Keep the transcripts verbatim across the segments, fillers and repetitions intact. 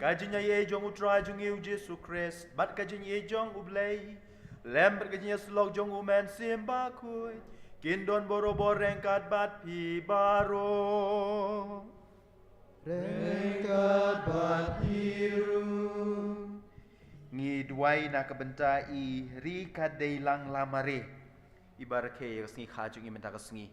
Ka jingïaid jong U Trai jong ngi U Jisu Khrist, bad ka jingïeit jong U Blei, lem bad ka jingïasyllok jong U Mynsiem Bakhuid, kin don barabor ryngkat bad phi baroh. Ryngkat bad phi ruh. Ngi duwai na ka bynta i Ri Ka Dei Lang Lamare, i ba rakhe ïa ka sngi kha jong i mynta ka sngi.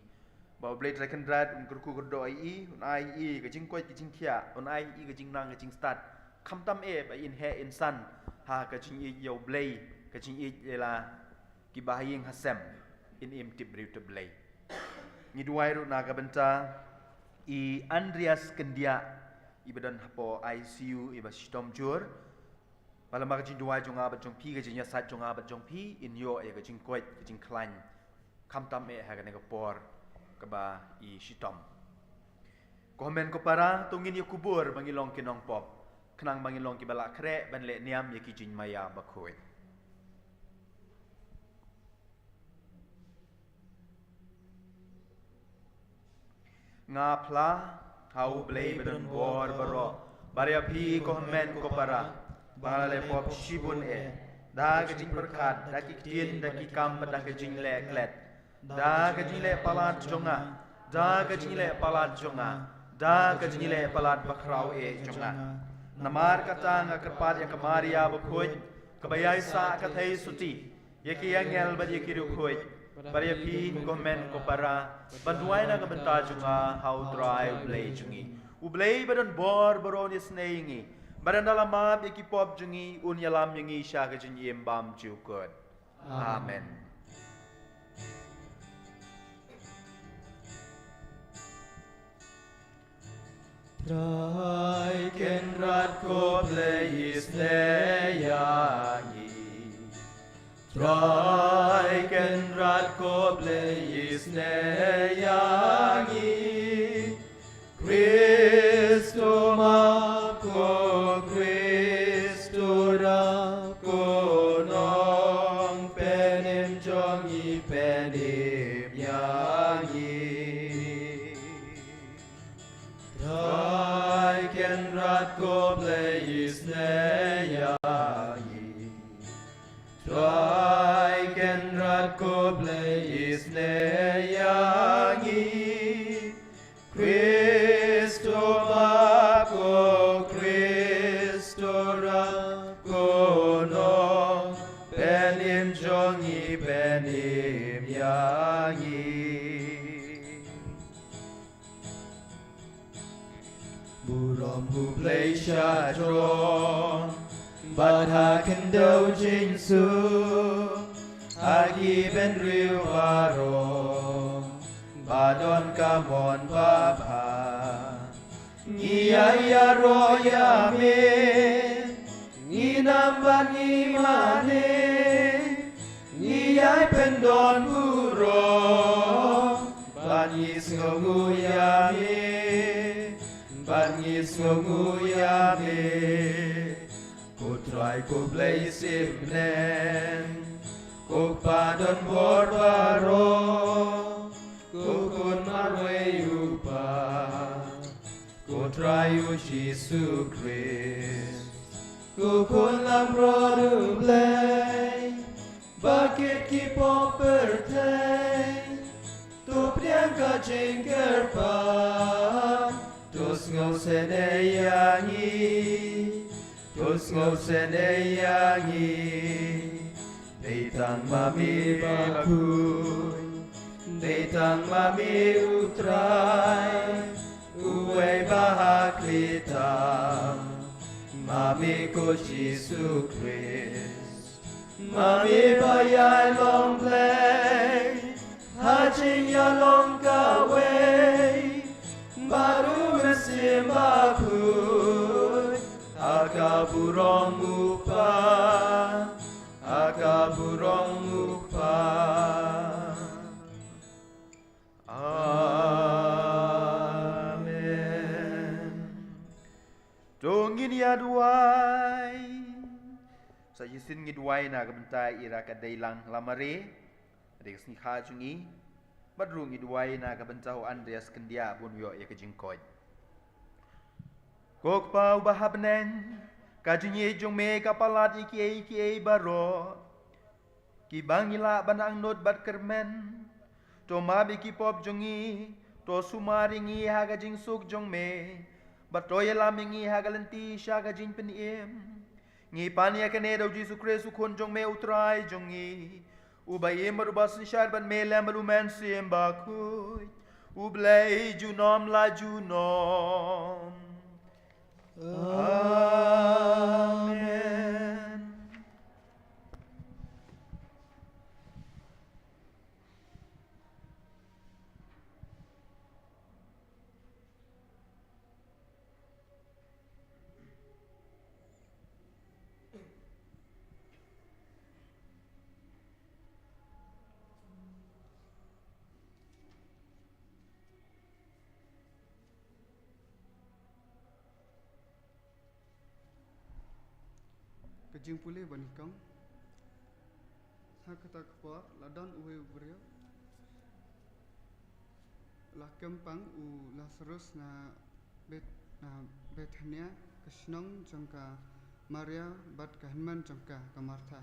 Ba U Blei Trai Kynrad un kyrkhu kyrdoh ïa i, un ai ïa i ka jingkoit ka jingkhiah, un ai ïa i ka jingnang ka jingstad. Khamtam eh ba in heh in san ha ka jingïeit ïa U Blei, ka jingïeit ïa la ki ba ha ïing ha sem, in im tip briew tip Blei. Ngi duwai ruh na ka bynta i Andreas Kyndiah, i ba don hapoh I C U, i ba shitom jur. Ba la ma ka jingduwai jong nga bad jong phi, ka jingïasaid jong nga bad jong phi, in ïoh ïa ka jingkoit ka jingkhlaiñ, khamtam eh ha kane ka por kaba i shitom. Ko hynmen ko para, to ngin ïa kubur ba ngi long ki nongpop, khnang ba ngin long ki ba la khreh ban leh niam ïa ki jingmaïa bakhuid. Nga phla ha U Blei ba don bor baroh, bad ïa phi ko hynmen ko para, ba nga la leh pop shibun eh, da ka jingpyrkhat, da ki ktien, da ki kam, bad da ka jingleh klet, da ka jingleh palat jong nga, da ka jingleh palat jong nga, da ka jingleh palat bakhraw eh jong nga. Namar kata nga kyrpad ïa ka Maria bakhuid, kaba ïai sah ka theisotti, ïa ki angel bad ïa ki riewkhuid, bad ïa phi ko hynmen ko para, ban duwai na ka bynta jong nga ha U Trai U Blei jong ngi. U Blei ba don bor baroh un ïasnei ïa ngi, bad ynda la map ïa ki pop jong ngi, un ïalam ïa ngi sha ka jingim bymjukut. Amen. Trai Kynrad ko Blei isnei ïa ngi. Trai Kynrad ko Blei isnei ïa ngi. Khrist to map ko, Khrist to rap ko, Nongpynim jong ngi pynim ïa ngi. Trai Kynrad ko Blei isnei ïa ngi. Trai Kynrad ko Blei isnei ïa ngi. Khrist to map ko, Khrist to rap ko, Nongpynim jong ngi pynim ïa ngi. Burom U Blei sha jrong, bad ha khyndew jingsuk, ha ki bynriew baroh ba don ka mon babha. Ngi ïa ïaroh ïa me, ngi nam bad ngi mane, ngi ïai pyndon burom, bad ngi sngewnguh ïa me, bad ngi sngewnguh ïa me. Ko Trai ko Blei symnen, ko Kpa don bor baroh, ko Khun marwei U Kpa, ko Trai U Jisu Khrist, ko Khun langbrot U Blei, ba kit ki pop pyrthei. To pdiang ka jingkyrpad, to sngewsynei ïa ngi, to sngewsynei ïa ngi. Dei tang ma me bakhuid, dei tang ma me U Trai, uwei ba ha khlieh tam, ma me ko Jisu Khrist. Ma me ba ïai long Blei ha jingïalong kawei bad U Mynsiem Bakhuid, ha ka burom U Kpa, ha ka burom U Kpa. Amen. To ngin ïa duwai. Sa shisien ngi duwai na ka bynta i Rakadei Lang Lamare, ha ka sngi kha jong ngi. Bad ruh ngi duwai na ka bynta u Andreas Kyndiah, ba un ïoh ïa ka jingkoit. Ko Kpa uba ha bneng, ka jingïeit jong me ka palat ïa kiei kiei baroh kiba ngi lah ban angnud bad kyrmen. To map ïa ki pop jong ngi, to sumar ïa ngi ha ka jingsuk jong me, bad to ïalam ïa ngi ha ka lynti sha ka jingpynim. Ngi pan ïa kane da u Jisu Khrist u Khun jong me u Trai jong ngi, uba im bad uba synshar bad me lem bad u Mynsiem Bakhuid, U Blei junom la junom. Amen. Ka jingpule ba nyngkong. Ha kata ka por la don uwei u briew, la kem pang u Lasarus na Bet-, na Bethania, ka shnong jong ka Maria bad ka hynmen jong ka, ka Martha.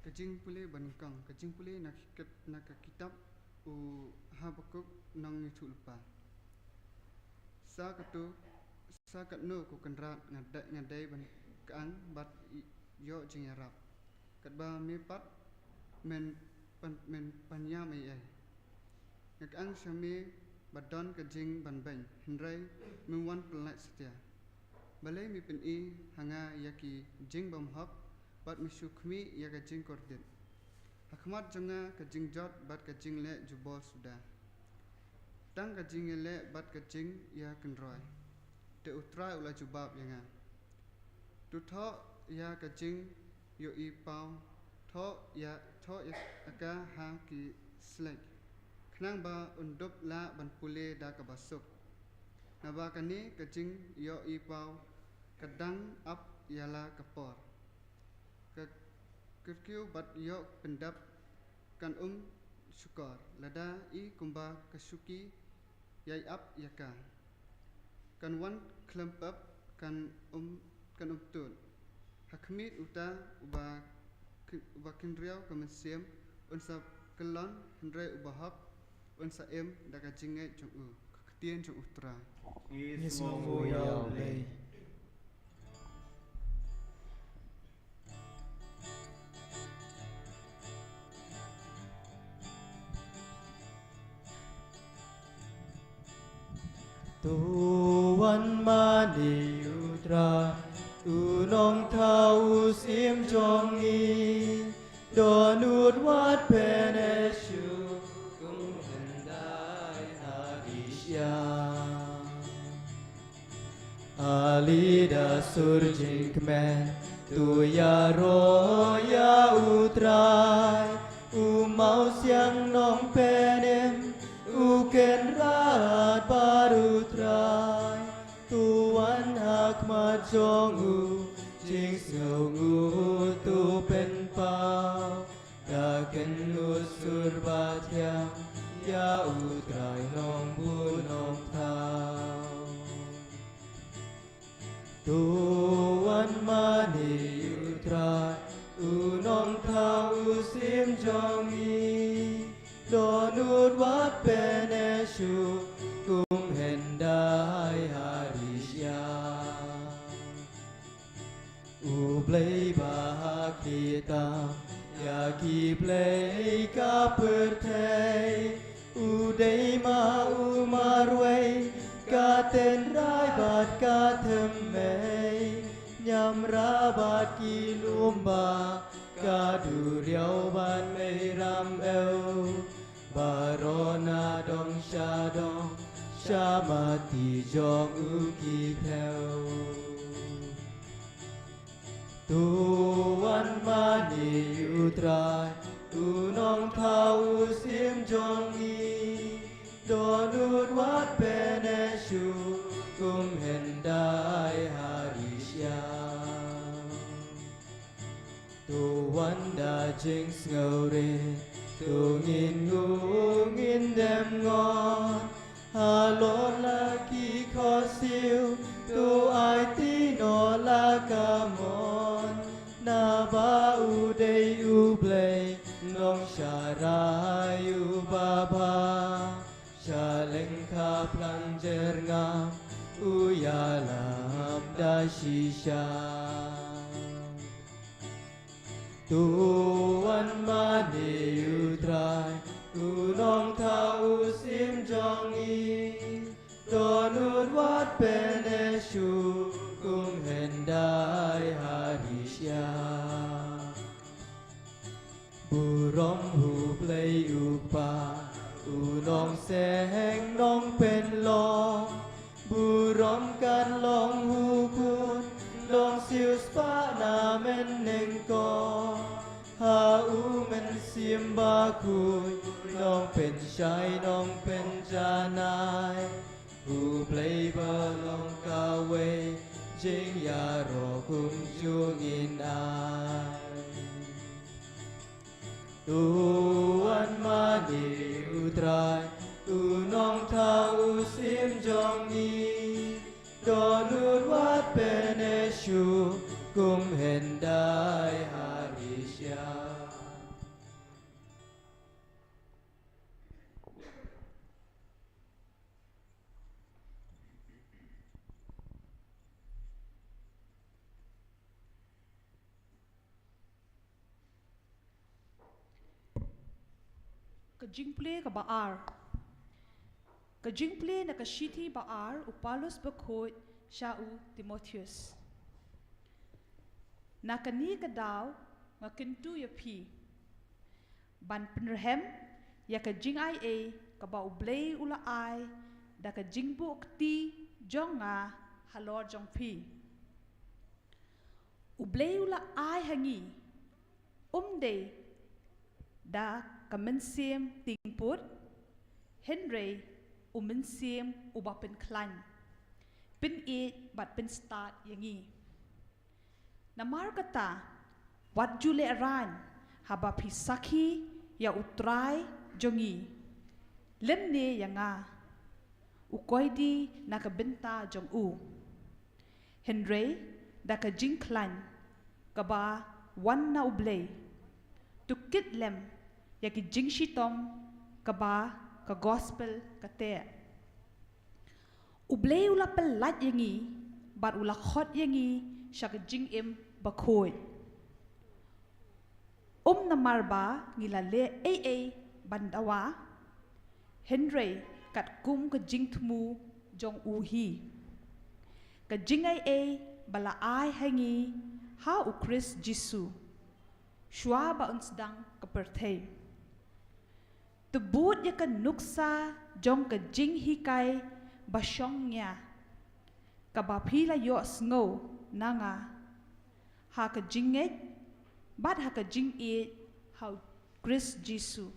Ka jingpule ba nyngkong, ka jingpule na ki kat-, na ka kitab u Habakuk nongïathuhlypa. Sa katno, sa katno ko Kynrad nga dei, nga dei ban kyang bad i-, ïoh jingïarap. Katba me pat men pan, men pynïam ei ei. Nga kyang sha me ba don ka jingbanbeiñ, hynrei mem wan pyllait satia. Balei me pyni ha nga ïa ki jingbymhok, bad me shu khmih ïa ka jingkordit? Ha khmat jong nga ka jingjot bad ka jingleh jubor suda, tang ka jingïaleh bad ka jingïakynroi. Te U Trai u la jubab ïa nga: To thoh ïa ka jingïohi paw, thoh ïa, thoh ïa ka ha ki slek, khnang ba un dup lah ban pule da kaba suk. Naba kane ka jingïohi paw ka dang ap ïa la ka por. Ka kyrkieh bad ïoh pyndep kan ym shukor, lada i kumba ka shuki ïai ap ïa ka. Kan wan khlem pep, kan ym, kan ym tud. Ha khmih uta uba ki-, uba kynriaw ka mynsiem un sa kyllon, hynrei uba hok un sa im da ka jingngeit jong u. Ka ktien jong U Trai. Ngi sngewnguh ïa U Blei. To wan mane U Trai, U Nongthaw U Syiem jong ngi, dohnud wat pyneh shuh kum hyndai ha ki syiar. Halida sur jingkmen, to ïaroh ïa U Trai, U Mawsiang Nongpynim, U Kynrad bad U Trai. To wan ha khmat jong u, jingsngewnguh to pynpaw. Da kynnoh sur ba thiang ïa U Trai Nongbuh Nongthaw. To wan mane U Trai, U Nongthaw U Syiem jong ngi, dohnud wat pyneh shuh kum hyndai ha ki syiar. U Blei ba ha khlieh tam ïa ki blei ka pyrthei, u dei ma u marwei, ka tynrai bad ka thymmei, niamra bad ki lum ba Ka duriaw ban mei ram eu, baroh na dong sha dong, sha mati jong u ki thew. To wan mane ïa u Trai, u nongthaw u syiem jong ngi. Dohnud wat pyneh shuh kum hyndai ha ri sha. To wan da jingsngewrit, to ngin nguh ngin dem ngon. Halor la ki khohsiew, to aiti noh la ka mon. Naba u dei U Blei, nongsharai uba bha. Sha lyngkha phlang jyrngam, u ïalam da shisha. To wan mane ïa u Trai, u nongthaw u syiem jong ngi. Dohnud wat pyneh shuh kum hyndai ha ri sha. Burom ha U Blei U Kpa, u nongseng nongpynlong. Burom kan long ha u Khun, nongsiewspah na mynhynnin ko. Ha u Mynsiem Bakhuid, nongpynshai nongpynjanai. U Blei ba long kawei, jingïaroh kumjuh ngin ai. To wan mane ïa u Trai, u nongthaw u syiem jong ngi. Dohnud wat pyneh shuh kum hyndai ha ri sha. Ka jingpule kaba ar. Ka jingpule na ka shithi ba ar u Paulus bakhuid sha u Timotheus. Na kane ka daw nga kyntu ïa phi ban pynrhem ïa ka jingaiei kaba U Blei u la ai da ka jingbuh kti jong nga halor jong phi. U Blei u la ai ha ngi, um dei da ka mynsiem tyngput, hynrei u mynsiem uba pynkhlaiñ, pynïeit bad pynstad ïa ngi. Namar kata, wat ju lehraiñ haba phi sakhi ïa U Trai jong ngi, lymne ïa nga, u koidi na ka bynta jong u, hynrei da ka jingkhlaiñ kaba wan na U Blei, to kit lem ïa ki jingshitom kaba ka gospel ka teh. U Blei u la pyllait ïa ngi bad u la khot ïa ngi sha ka jingim bakhuid. Um namar ba ngi la leh ei ei ban dawa, hynrei katkum ka jingthmu jong u hi, ka jingaiei ba la ai ha ngi ha U Khrist Jisu, shuwa ba un sdang ka pyrthei. To bud ïa ka nuksa jong ka jinghikai ba shong nia, kaba phi la ïohsngew na nga, ha ka jingngeit bad ha ka jingïeit ha U Khrist Jisu.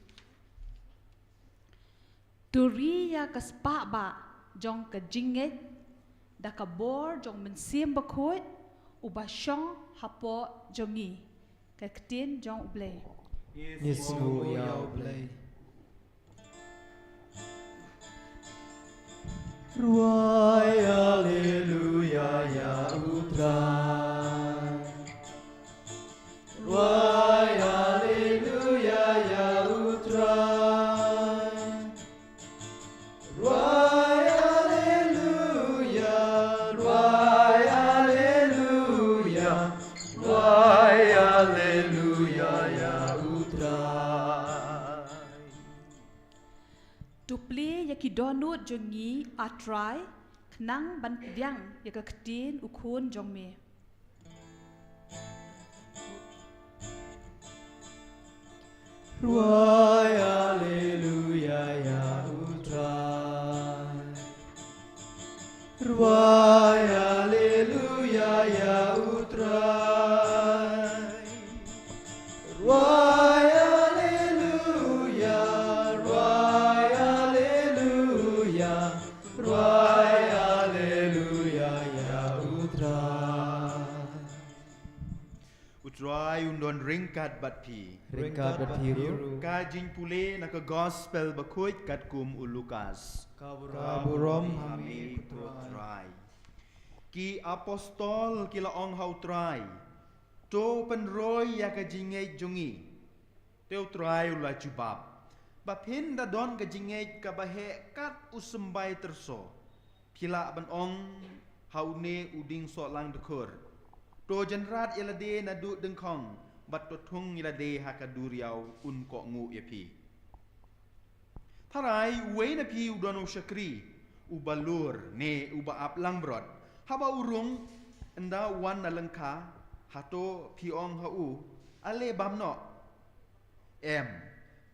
To ri ïa ka spah bah jong ka jingngeit da ka bor jong Mynsiem Bakhuid uba shong hapoh jong ngi. Ka ktien jong U Blei. Ngi sngewnguh ïa U Blei. Rwai haleluya ïa U Trai. Rwai haleluya ïa U Trai. Rwai haleluya, rwai haleluya, rwai haleluya ïa U Trai. To plie ïa ki dohnud jong ngi, A Trai, khnang ban pdiang ïa ka ktien u Khun jong me. Rwai haleluya ïa U Trai. Rwai haleluya ïa U Trai. Rwai haleluya, rwai haleluya, rwai haleluya ïa U Trai. U Trai un don ryngkat bad phi. Ryngkat bad phi ruh. Ka jingpule na ka Gospel Bakhuid katkum u Lukas. Ka burom ha me, ko Trai. Ki apostol ki la ong ha U Trai, "To pynroi ïa ka jingngeit jong ngi." Te U Trai u la jubab, "Ba phin da don ka jingngeit kaba heh kat u symbai tyrso, phi lah ban ong ha une u dieng sohlang dkhur, 'To jynrat ïa lade naduh dyngkhong, bad to thung ïa lade ha ka duriaw,' un kohnguh ïa phi. Tharai uwei na phi u don u shakri uba lur ne uba ap langbrot, haba u rung, ynda u wan na lyngkha, hato phi ong ha u, 'Ale bam noh'? Em,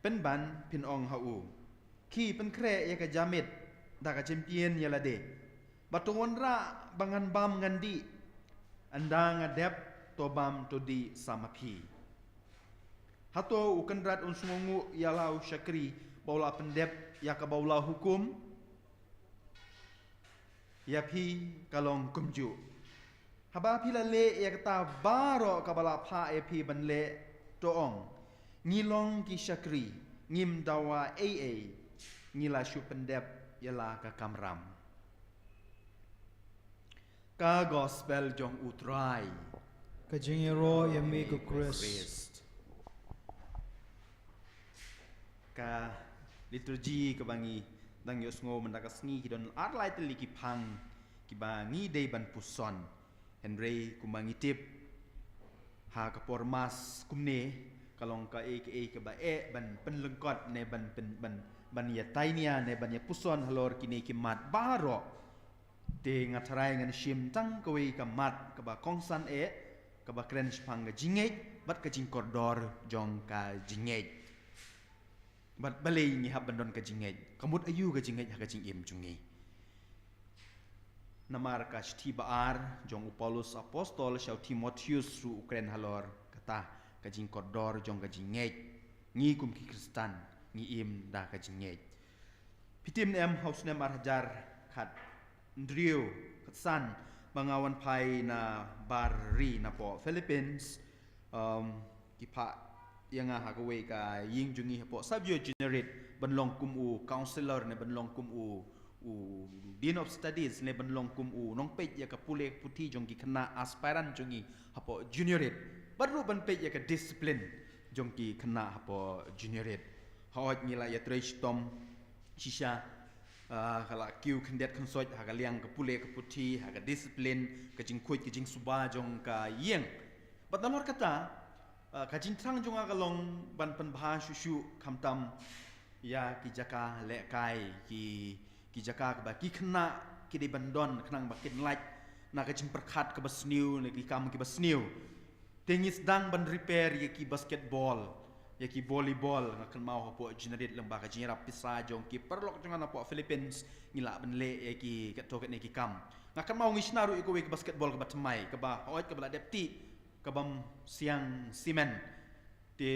pynban phin ong ha u, 'Khie pynkhreh ïa ka jamit da ka jympien ïa lade, bad to wanrah ba ngan bam ngan dih, ynda nga dep to bam to dih sa ma phi.' Hato u kynrad un sngewnguh ïa la u shakri ba u la pyndep ïa kaba u la hukum? Ïa phi ka long kumjuh. Haba phi la leh ïa kata baroh kaba la phah ïa phi ban leh, to ong, 'Ngi long ki shakri, ngim dawa ei ei, ngi la shu pyndep ïa la ka kamram.'" Ka Gospel jong U Trai. Ka jingïaroh ïa me, ko Khrist. Ka liturgi kaba ngi dang ïohsngew mynta ka sngi, ki don ar lai tylli ki phang kiba ngi dei ban puson. Hynrei kumba ngi tip, ha ka por Mass kumne, ka long kaei kaei kaba eh ban pynlyngkot ne ban pyn-, ban, ban ïatainia ne ban ïapuson halor kine ki mat baroh. Te nga tharai ngan shim tang kawei ka mat kaba kongsan eh, kaba kren shaphang ka jingngeit bad ka jingkordor jong ka jingngeit. Bad balei ngi hap ban don ka jingngeit? Ka mut aïu ka jingngeit ha ka jingim jong ngi? Namar ka shithi ba ar jong u Paulus Apostol sha u Timotheus ruh u kren halor kata ka jingkordor jong ka jingngeit. Ngi kum ki Khristan ngi im da ka jingngeit. Phi tip ne em, ha u snem ar hajar khathynriew khatsan, ba nga wan phai na bar ri napoh Philippines, um, ki phah ïa nga ha kawei ka ïing jong ngi hapoh Savio Generate ban long kum u counselor ne ban long kum u, u Dean of Studies ne ban long kum u nongpeit ïa ka pule puthi jong ki khynnah aspirant jong ngi hapoh Generate. Bad ruh ban peit ïa ka discipline jong ki khynnah hapoh Generate. Hooid, ngi la ïatrei shitom shisha, ah, ka la kiew khyndiat khynsoit ha ka liang ka pule ka puthi, ha ka discipline, ka jingkhuid ka jingsuba jong ka ïing. Bad nalor kata, ah, ka jingthrang jong nga ka long ban pynbha shuh shuh khamtam ïa ki jaka lehkai, ki, ki jaka kaba ki khynnah ki dei ban don khnang ba kin lait na ka jingpyrkhat kaba sniew, na ki kam kiba sniew. Te ngi sdang ban repair ïa ki basketball, ïa ki volleyball, nga kynmaw hapoh Generate lyngba ka jingïarap pisa jong ki paralok jong nga napoh Philippines, ngi lah ban leh ïa ki katto katne ki kam. Nga kynmaw ngi shna ruh ïa kawei ka basketball kaba thymmai, kaba hooid kaba la dep tih, kabym siang simen. Te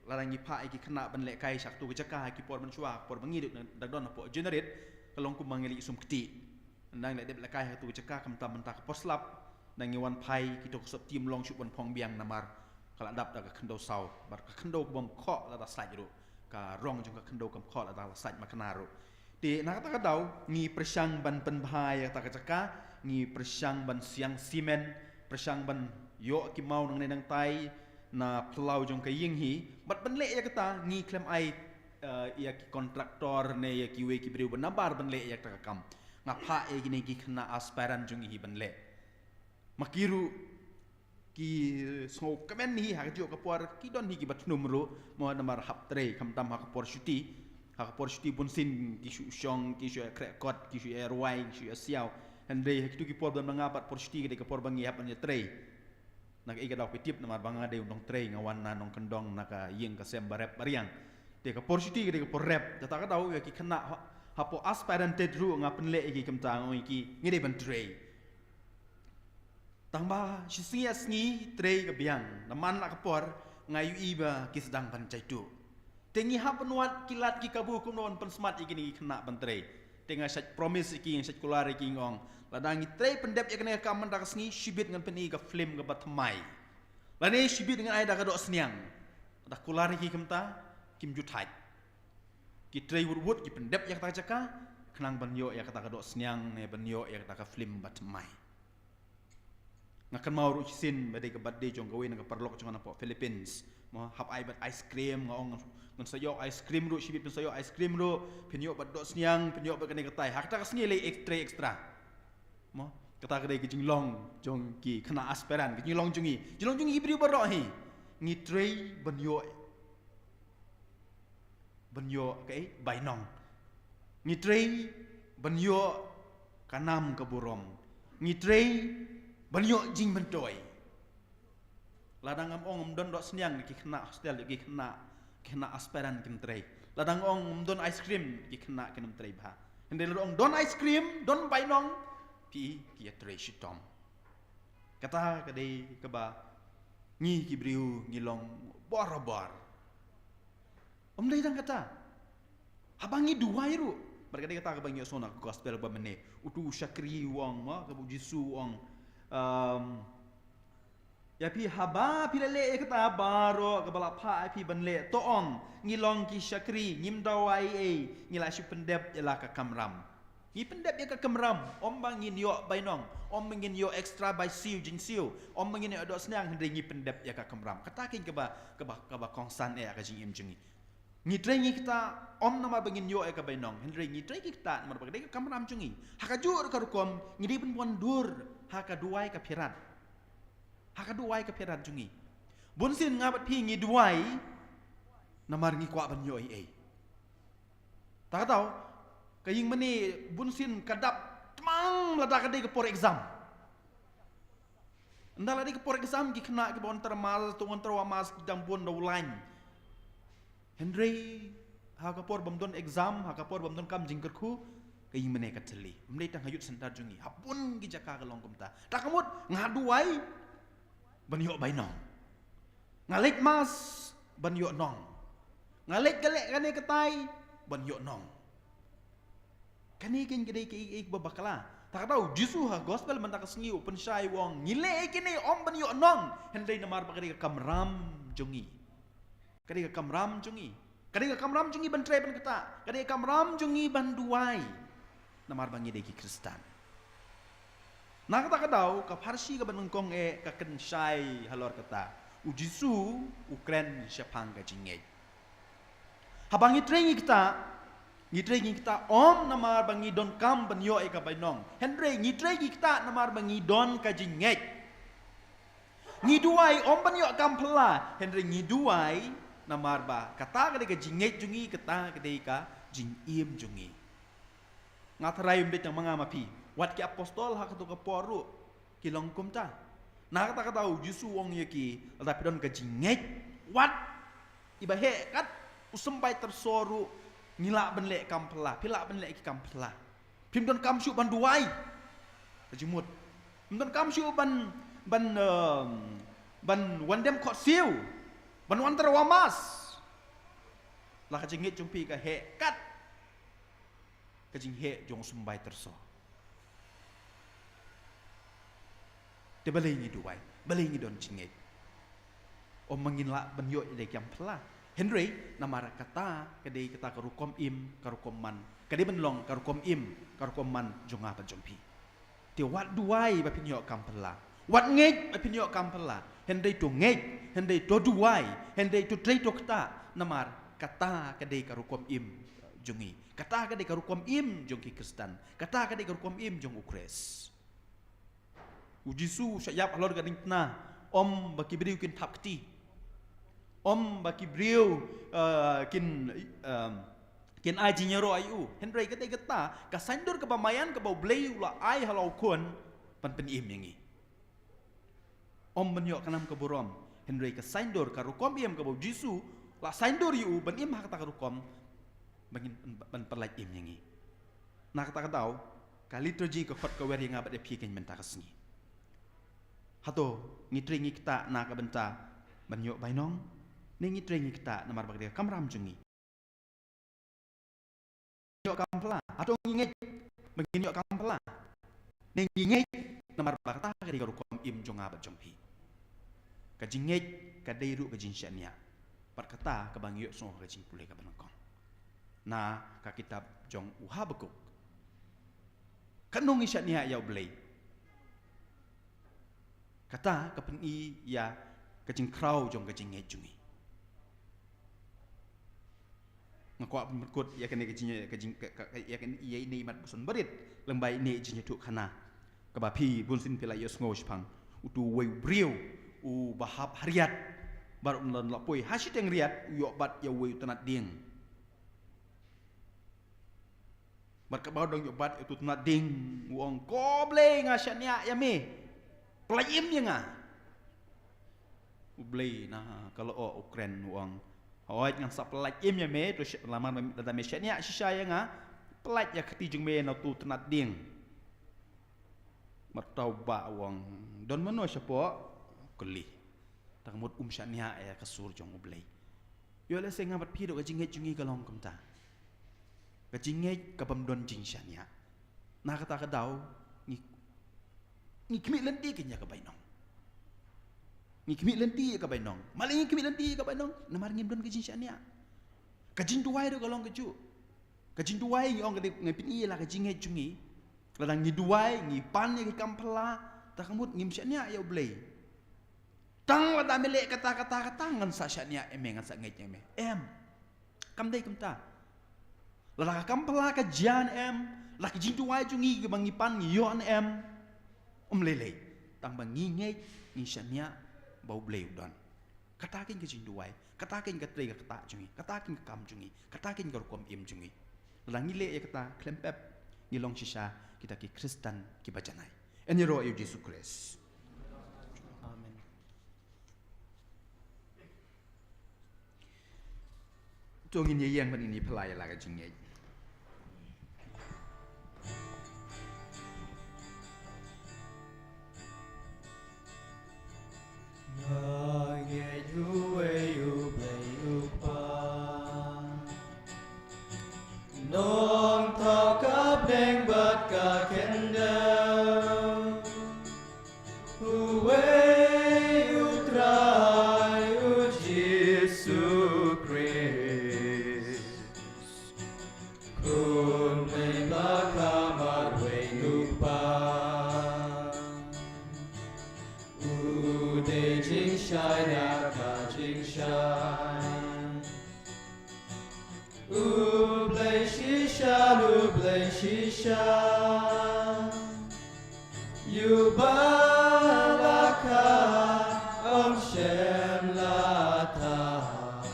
lada ngi phah ïa ki khynnah ban lehkai sha katu ka jaka ha ki por mynshuwa, ha ki por ba ngi dang don hapoh Generate, ka long kumba ngi leit sum kti. Nang leh dep lehkai ha katu ka jaka, khamtam mynta ka por slap, nang ngi wan phai, kito ki sopti ym long shuh ban phong biang namar ka la dap da ka khyndew saw, bad ka khyndew kabym khoh lada sait ruh, ka rong jong ka khyndew kam khoh lada la sait makna ruh. Te na kata ka daw ngi pyrshang ban pynbha ïa kata ka jaka, ngi pyrshang ban siang simen, pyrshang ban ïoh ki maw nangne nangtai na phyllaw jong ka ïing hi, bad ban leh ïa kata ngi khlem ai, eh, ïa ki kontraktor ne ïa kiwei ki briew ba nabar ban leh ïa kata ka kam. Nga phah ïa kine ki khynnah aspirant jong ngi hi ban leh. Ma ki ruh ki sngewkmen hi ha kajuh ka por, ki don hi kiba thnum ruh, mo namar hap trei, khamtam ha ka por shuti. Ha ka por shuti bunsien ki shu shong, ki shu ïakhreh kot, ki shu ïarwai, ki shu ïasiaw. Hynrei ha kitu ki por ba nga pat por shuti ka dei ka por ba ngi hap ban ïatrei. Na ka ïa ka daw phi tip namar ba nga dei u nongtrei, nga wan na nongkyndong na ka ïing ka sem barep bariang. Te ka por shuti ka dei ka por rep. Te ta ka daw ïa ki khynnah ha, hapoh aspirant tet ruh nga pynleh ïa ki kumta, nga ong ïa ki ngi dei ban trei. Tang ba shi sngi ar sngi trei ka biang. Namar na ka por nga ïohi ba ki sdang ban jai tuh. Te ngi hap ban wad ki lad ki kabu kumno ban pynsmat ïa kine ki khynnah ban trei. Te nga shait promise ïa ki, nga shait kular ïa ki, nga ong, lada ngi trei pyndep ïa kane ka kam mynta ka sngi, shibit ngan pyni ka film kaba thymmai. Lane shibit ngan ai da ka doh sniang. Lada kular ïa ki kumta, kim ju thait. Ki trei wut wut, ki pyndep ïa kata ka jaka, khnang ban ïoh ïa kata ka doh sniang ne ban ïoh ïa kata ka film ba thymmai. Nga kynmaw ruh shisien ba dei ka birthday jong kawei na ka paralok jong nga napoh Philippines. Mo, hap ai bad ice cream, nga ong ngan sa ïoh ice cream ruh, shibit phin sa ïoh ice cream ruh, phin ïoh bad doh sniang, phin ïoh bad kane katai. Ha kata ka sngi lei ek-, trei extra. Mo, kata ka dei ka jinglong jong ki khynnah aspirant, ka jinglong jong ngi. Jinglong jong ngi briew baroh hi. Ngi trei ban ïoh ban ïoh kaei, bainong. Ngi trei ban ïoh ka nam ka burom. Ngi trei ban ïoh jingmyntoi. Lada ngam ong ym don doh sniang ki khynnah hostel, ki khynnah, ki khynnah aspirant kim trei. Lada ngam ong ym don ice cream, ki khynnah kin ym trei bha. Hynrei lada ong don ice cream, don bainong, phi ki ïa trei shitom. Kata ka dei kaba ngi ki briew ngi long bor bor. Ym dei tang kata. Haba ngi duwai ruh. Bad ka dei kata kaba ngi ïohsngew na ka gospel ba mynne. Utu u shakri u ong, mo, kaba u Jisu u ong, um, ïa phi haba phi la leh ïa kata baroh kaba la phah ïa phi ban leh, to ong, ngi long ki shakri, ngim duwai ei, ngi la shu pyndep ïa la ka kamram. Ngi pyndep ïa ka kamram, ym ba ngin ïoh bainong, ym ba ngin ïoh extra bai siew jingsiew, ym ba ngin ïoh doh sniang, hynrei ngi pyndep ïa ka kamram. Kata keiñ kaba, kaba, kaba kongsan eh ka jingim jong ngi. Ngi trei ngi kata, ym namar ba ngin ïoh ïa ka bainong, hynrei ngi trei ngi kata namar ba ka dei ka kamram jong ngi. Ha kajuh ka rukom, ngi dei ban wan dur ha ka duwai ka phirat. Ha ka duwai ka phirat jong ngi. Bunsien nga bad phi ngi duwai namar ngi kwah ban ïoh ei ei. Ta ka daw, ka ïing mane bunsien ka dap tmang lada ka dei ka por exam. Ynda la dei ka por exam ki khynnah kiba wan tyrwa mass, to wan tyrwa mass ki dang bun da u lain. Hynrei ha ka por bym don exam, ha ka por bym don kam jingkyrkhu, ka ïing mane ka thylli. Ym dei tang ha youth centre jong ngi, ha bun ki jaka ka long kumta. Ta ka mut nga duwai ban ïoh bainong. Nga leit mass ban ïoh nong. Nga leit ka leh kane katai ban ïoh nong. Kane keiñ ka dei kaei kaei kaba bakla. Ta ka daw u Jisu ha gospel mynta ka sngi u pynshai u ong ngi leh kine ym ban ïoh nong. Hynrei namar ba ka dei ka kamram jong ngi. Ka dei ka kamram jong ngi. Ka dei ka kamram jong ngi ban trei ban kata. Ka dei ka kamram jong ngi ban duwai. Namar ba ngi dei ki Khristan. Na kata ka daw, ka pharshi kaba nyngkong eh ka kynshai halor kata. U Jisu, u kren shaphang ka jingngeit. Haba ngi trei ngi kata, ngi trei ngi kata ym namar ba ngi donkam ban ïoh ïa ka bainong. Hynrei ngi trei ngi kata namar ba ngi don ka jingngeit. Ngi duwai ym ban ïoh kam phylla, hynrei ngi duwai namar ba kata ka dei ka jingngeit jong ngi, kata ka dei ka jingim jong ngi. Nga tharai ym dei tang ma nga ma phi. Wat ki apostol ha kato ka por ruh ki long kumta. Na kata ka daw u Jisu u ong ïa ki, lada phi don ka jingngeit, wat iba heh kat u symbai tyrso ruh, ngi lah ban leh kam phylla, phi lah ban leh ki kam phylla. Phim donkam shuh ban duwai. Ka jingmut. Phim donkam shuh ban, ban, em, ban wan dem khohsiew. Ban wan tyrwa mass. La ka jingngeit jong phi ka heh kat ka jingheh jong u symbai tyrso. Te balei ngi duwai, balei ngi don jingngeit? Ym ba ngin lah ban ïoh ïa ki kam phylla. Hynrei namar kata ka dei kata ka rukom im, ka rukom man. Ka dei ban long ka rukom im, ka rukom man jong nga bad jong phi. Te wat duwai ba phin ïoh kam phylla. Wat ngeit ba phin ïoh kam phylla. Hynrei to ngeit, hynrei to duwai, hynrei to trei to kata. Namar kata ka dei ka rukom im jong ngi. Kata ka dei ka rukom im jong ki Khristan. Kata ka dei ka rukom im jong u Khrist. U Jisu u shah ïap halor ka diengphna, ym ba ki briew kin thap kti. Ym ba ki briew, eh, kin, eh, kin ai jingïaroh ïa u. Hynrei ka dei kata ka saiñdur kaba maïan kaba U Blei u la ai ha la u Khun ban pynim ïa ngi. Ym ban ïoh ka nam ka burom, hynrei ka saiñdur, ka rukom im kaba u Jisu la saiñdur ïa u ban im ha kata ka rukom, ban, ban pyllait im ïa ngi. Na kata ka daw, ka liturgy ka khot ka wer ïa nga bad ïa phi kane mynta ka sngi. Hato ngi trei ngi ktah na ka bynta ban ïoh bainong, ne ngi trei ngi ktah namar ba ka dei ka kamram jong ngi? Ïoh kam pla, hato ngi ngeit ba ngin ïoh kam pla? Ne ngi ngeit namar ba kata ka dei ka rukom im jong nga bad jong phi? Ka jingngeit ka dei ruh ka jingshaniah. Bad kata kaba ngi ïohsngew ha ka jingpule kaba nyngkong na ka kitab jong u Habakuk. Katno ngi shaniah ïa U Blei? Kata ka pyni ïa ka jingkhraw jong ka jingngeit jong ngi. Nga kwah ban pynkut ïa kane ka jing, ka jing, ka, ka, ka, ïa kane, ïa ine i mat ba san barit lyngba ine i jingïathuhkhana kaba phi bunsien phi la ïohsngew shaphang utu uwei u briew uba hap ha riat. Bad u la poi ha shiteng riat, u ïoh bat ïa uwei u tnat dieng. Bad kaba u dang ïoh bat ïa utu u tnat dieng, u ong, "Ko Blei, nga shaniah ïa me. Pyllait im ïa nga." U Blei na ka lyoh u kren, u ong, "Hooid, ngan sa pyllait im ïa me, to sh-, namar lada me shaniah shisha ïa nga, pyllait ïa ka kti jong me na utu u tnat dieng." Bad uta u bah u ong, "Don mano shapoh?" Kylli. Tang mut um shaniah ïa ka sur jong U Blei. Ïoh lehse nga bad phi ruh ka jingngeit jong ngi ka long kumta. Ka jingngeit kabym don jingshaniah. Na kata ka daw ngi, ngi khmih lynti kein ïa ka bainong. Ngi khmih lynti ïa ka bainong. Balei ngi khmih lynti ïa ka bainong? Namar ngim don ka jingshaniah. Ka jingduwai ruh ka long kajuh. Ka jingduwai ngi ong ka dei, ngi pyni ïa la ka jingngeit jong ngi. Lada ngi duwai, ngi pan ïa ki kam phylla, tang mut ngim shaniah ïa U Blei. Tang lada me leh kata, kata, kata, ngan sa shaniah ïa me, ngan sa ngeit ïa me. Em. Kam dei kumta. Lada ka kam phylla ka jia ne em, la ka jingduwai jong ngi kaba ngi pan ngi ïoh ne em. Ym lei lei. Tang ba ngi ngeit, ngi shaniah ba U Blei u don. Kata kein ka jingduwai, kata kein ka trei ka ktah jong ngi, kata kein ka kam jong ngi, kata kein ka rukom im jong ngi. Lada ngi leh ïa kata khlem pep, ngi long shisha kita ki Khristan kiba janai. Yn ïaroh ïa U Jisu Khrist. Amen. To ngin ïa ïeng bad ngin ïa phylla ïa la ka jingngeit. Nga ngeit uwei U Blei U Kpa, Nongthaw ka bneng bad ka khyndew. Uwei U Trai U Jisu Khrist. Khun Blei ba kham marwei U Kpa. U dei jingshai na ka jingshai. U Blei shisha, U Blei shisha. U ba la kha, ym shym la thaw.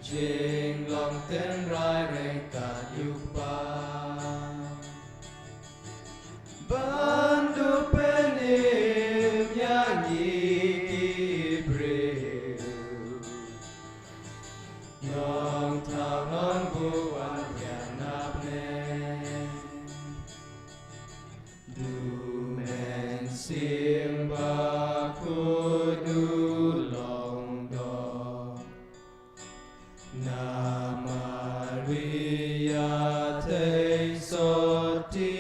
Jinglong tynrai ryngkat U Kpa. Ban dup pynim ïa ngi ki briew. Nongthaw Nongbuh wan ïa na bneng. Du Mynsiem Bakhuid U Long Doh. Na Maria thei sotti.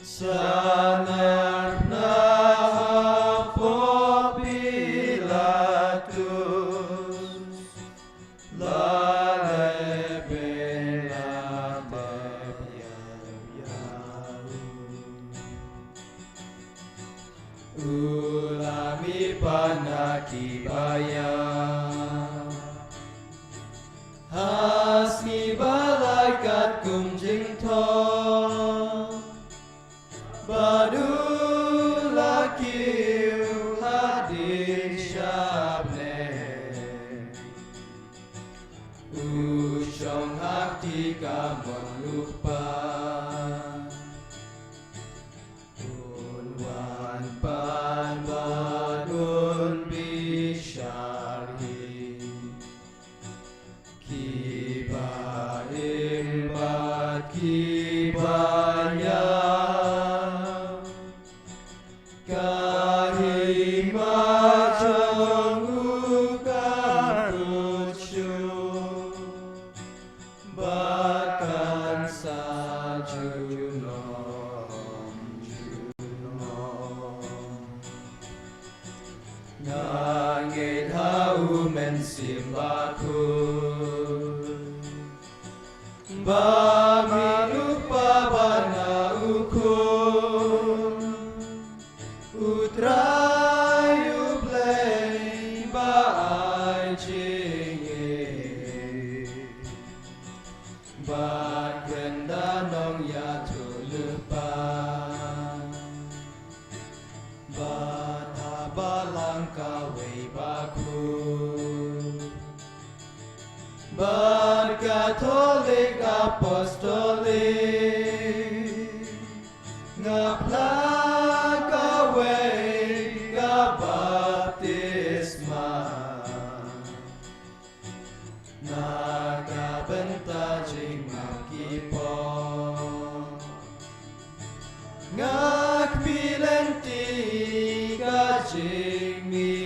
Sa narphna hapoh Pilatus. La leh beiñ la tep ïa u. U la mih pat na ki ba ïap. Ha sngi ba lai katkum jingthoh. Bad u la kiew hadien sha bneng. U shong ha kti kamon U Kpa. Ki ba ïa ka hima jong u kan kut shuh, bad kan sa junom junom. Nga ngeit ha U Mynsiem Bakhuid, ba mih na U Kpa bad na U Khun, U Trai U Blei ba ai jingim, bad kren da nongïathuhlypa, bad ha balang kawei bakhuid, bad Katholik Apostolik, nga phla kawei ka baptisma, na ka bynta jingmap ki pop. Nga kyrpad lynti ka jingmihpat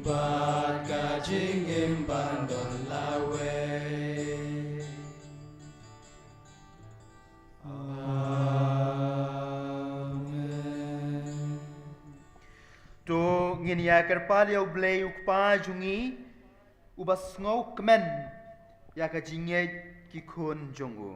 bad ka jingim ban don lawei. Amen. To ngin ïa kyrpad ïa U Blei U Kpa jong ngi, uba sngewkmen ïa ka jingngeit ki khun jong u.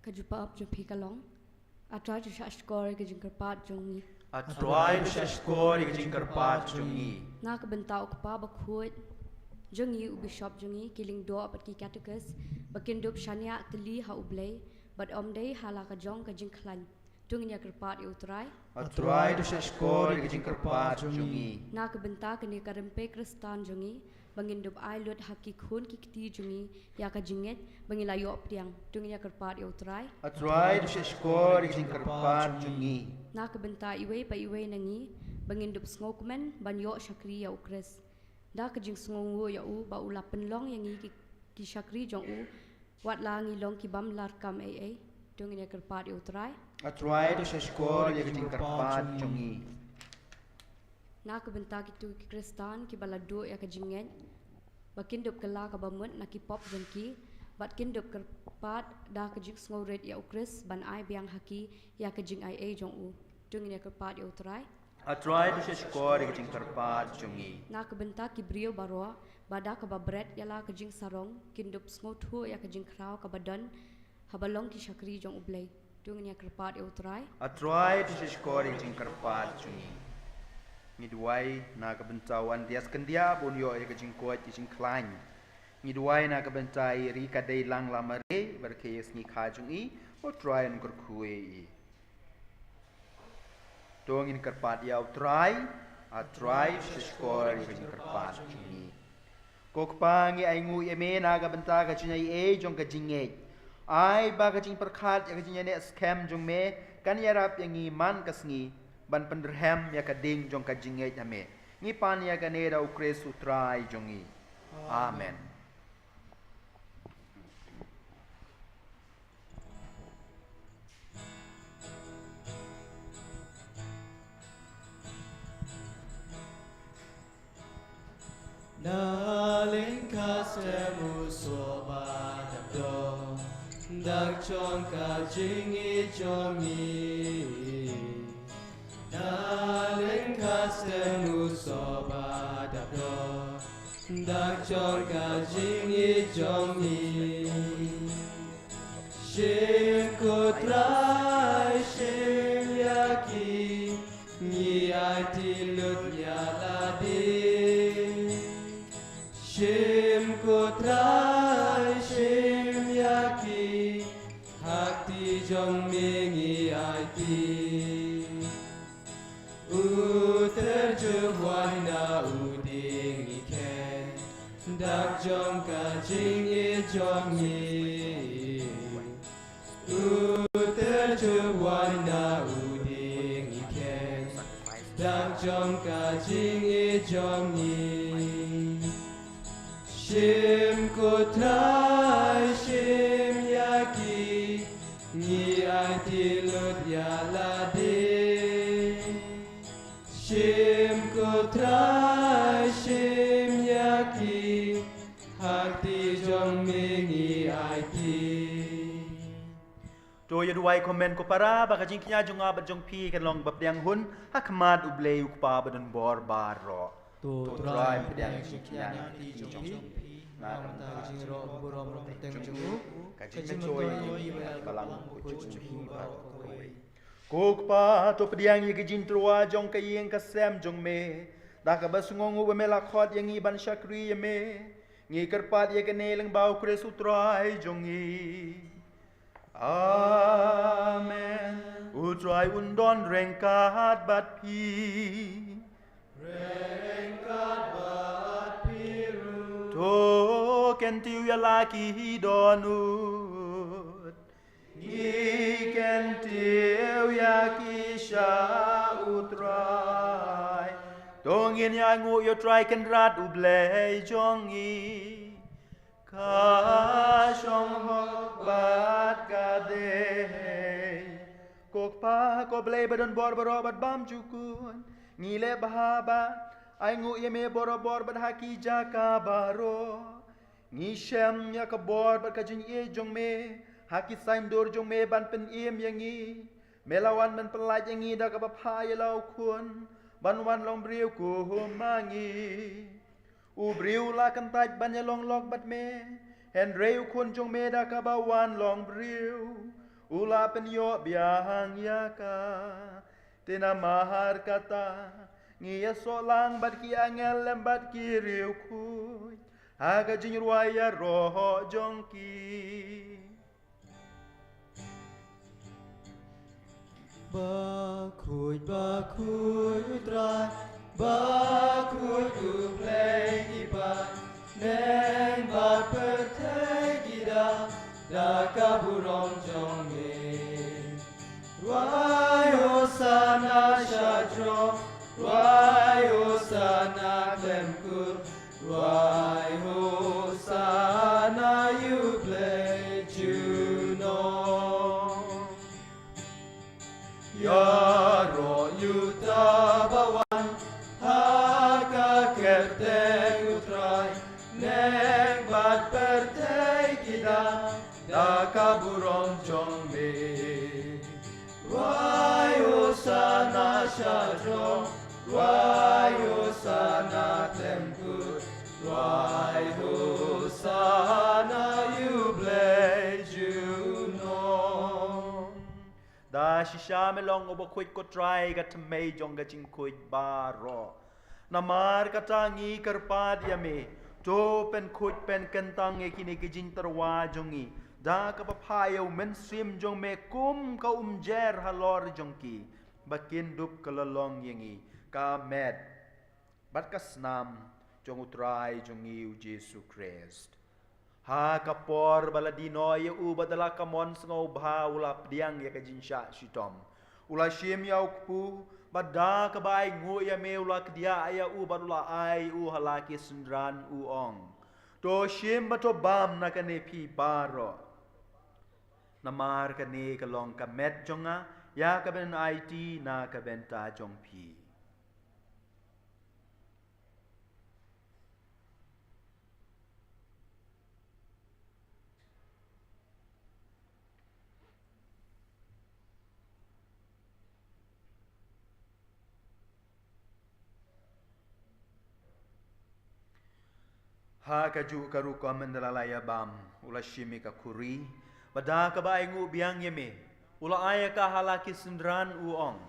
Ka jubab jong phi ka long: A Trai, to shah shkor ïa ka jingkyrpad jong ngi. A Trai, to shah shkor ïa ka jingkyrpad jong ngi. Na ka bynta U Kpa Bakhuid jong ngi, u bishop jong ngi, ki lyngdoh bad ki katekis, ba kin dup shaniah tylli ha U Blei bad ym dei ha la ka jong ka jingkhlaiñ, to ngin ïa kyrpad ïa U Trai. A Trai, to shah shkor ïa ka jingkyrpad jong ngi. Na ka bynta kane ka rympei Khristan jong ngi, ba ngin dup ai lut ha ki khun ki kti jong ngi ïa ka jingngeit ba ngi la ïoh pdiang, to ngin ïa kyrpad ïa U Trai. A Trai, to shah shkor ïa ka jingkyrpad jong ngi. Na ka bynta iwei pa iwei na ngi, ba ngin dup sngewkmen ban ïoh shakri ïa U Khrist, da ka jingsngewnguh ïa u ba u la pynlong ïa ngi ki, ki shakri jong u, wat la ngi long ki bym lah kam ei ei, to ngin ïa kyrpad ïa U Trai. A Trai, to shah shkor ïa ka jingkyrpad jong ngi. Na ka bynta kito ki Khristan kiba la duh ïa ka jingngeit, ba kin dup kylla kaba mut na ki pop jong ki, bad kin dup kyrpad da ka jingsngewrit ïa U Khrist ban ai biang ha ki ïa ka jingaiei jong u, to ngin ïa kyrpad ïa U Trai. A Trai, to shah shkor ïa ka jingkyrpad jong ngi. Na ka bynta ki briew baroh, ba da kaba bret ïa la ka jingsarong kin dup sngewthuh ïa ka jingkhraw kaba don haba long ki shakri jong U Blei, to ngin ïa kyrpad ïa U Trai. A Trai, to shah shkor ïa ka jingkyrpad jong ngi. Ngi duwai na ka bynta u Andreas Kyndiah ba un ïoh ïa ka jingkoit ka jingkhlaiñ. Ngi duwai na ka bynta i Rika Deilang Lamare, ba rkhie ïa ka sngi kha jong i, ba U Trai un kyrkhu ïa i. To ngin kyrpad ïa U Trai. A Trai, to shah shkor ïa ka jingkyrpad jong ngi. Ko Kpa, ngi ainguh ïa me na ka bynta ka jingaiei jong ka jingngeit. Ai ba ka jingpyrkhat ïa ka jingïaneh skhem jong me kan ïarap ïa ngi man ka sngi ban pynrhem ïa ka ding jong ka jingngeit ha me. Ngi pan ïa kane da U Khrist U Trai jong ngi. Amen. Na lyngkha stem u soh ba dap dor, dak jong ka jingïeit jong ngi. Na lyngkha stem u soh ba dap dor, dak jong ka jingïeit jong ngi. Shim ko Trai, shim ïa ki, ngi aiti lut ïa lade. Shim ko Trai, shim ïa ki, ha kti jong me ngi aiti. U tyrjuh wan na u dieng ngi khein, dak jong ka jingïeit jong ngi. U ter jubwan na u dieng i khein, dang jong ka jingïeit jong ngi. Shim ko Trai, shim ïa ki, ngi aiti lut ïa lade. Shim ko Trai, shim ïa ki, ha kti jong me ngi aiti. To ïa duwai kmen ko para ba ka jingkñia jong nga bad jong phi kan long ba pdiang hun ha khmat U Blei U Kpa badonbor baroh. To Trai, pdiang jingkñia na kti jong phi, na ka bynta ka jingïaroh burom bad kyrteng jong u, ka jingmyntoi ïa ngi ha ka balang bakhuid jong phi baroh kawei. Ko Kpa, to pdiang ïa ka jingtyrwa jong ka ïing ka sem jong me da kaba sngewnguh ba me la khot ïa ngi ban shakri ïa me. Ngi kyrpad ïa kane lyngba U Khrist U Trai jong ngi. Amen. U Trai un don ryngkat bad phi. Ryngkat bad phi ruh. To kyntiew ïa la ki dohnud. Ngi kyntiew ïa ki sha U Trai. To ngin ïanguh ïa U Trai Kynrad U Blei jong ngi. Ka shong hok bad ka dei. Ko Kpa, ko Blei badonbor baroh bad bymjukut, ngi leh bha ba ainguh ïa me borabor bad ha ki jaka baroh. Ngi shem ïa ka bor bad ka jingïeit jong me ha ki saiñdur jong me ban pynim ïa ngi. Me la wan ban pyllait ïa ngi da kaba phah ïa la u Khun ban wan long briew kum ma ngi. U briew u la kyntait ban ïalong lok bad me, hynrei u Khun jong me da kaba wan long briew u la pynïoh biang ïa ka. Te namar kata ngi ïasoh lang bad ki angel lem bad ki riewkhuid ha ka jingrwai ïaroh jong ki. Bakhuid, bakhuid U Trai, bakhuid U Blei ki paidbah, neng bad pyrthei ki da da ka burom jong me. Rwai Hosana sha jrong, rwai Hosana khlem kut, rwai Hosana ïa U Blei junom. Ïaroh ïa uta ba wan ha ka kyrteng U Trai, neng bad pyrthei ki da da ka burom jong me. Rwai Hosana sha jrong, rwai Hosana khlem kut, rwai Hosana ïa U Blei junom. Da shisha me long uba khuid ko Trai ka thymmei jong ka jingkhuid baroh. Namar kata ngi kyrpad ïa me, to pynkhuid pynkyntang ïa kine ki jingtyrwa jong ngi da kaba phah ïa U Mynsiem jong me kum ka umjer halor jong ki, ba kin dup ka la long ïa ngi ka met bad ka snam jong U Trai jong ngi U Jisu Khrist. Ha ka por ba la die noh ïa u bad da la ka mon sngewbha u la pdiang ïa ka jingshah shitom. U la shim ïa u kpu bad da kaba ainguh ïa me u la kdiah ïa u bad u la ai u ha la ki synran u ong, to shim bad to bam na kane phi baroh. Namar kane ka long ka met jong nga ïa ka ban aiti na ka bynta jong phi. Ha kajuh ka rukom ynda la ïa bam u la shim ïa ka khuri bad da kaba ainguh biang ïa me u la ai ïa ka ha la ki synran u ong,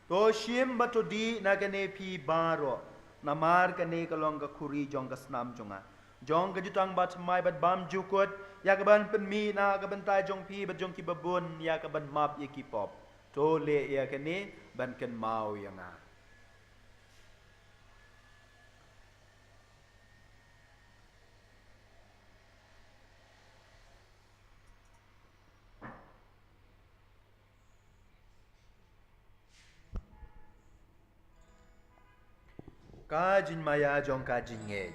to shim bad to dih na kane phi baroh, namar kane ka long ka khuri jong ka snam jong nga, jong ka jutang bathymmai bad bymjukut, ïa ka ban pynmih na ka bynta jong phi bad jong kiba bun ïa ka ban map ïa ki pop. To leh ïa kane ban kynmaw ïa nga. Ka jingmaïa jong ka jingngeit.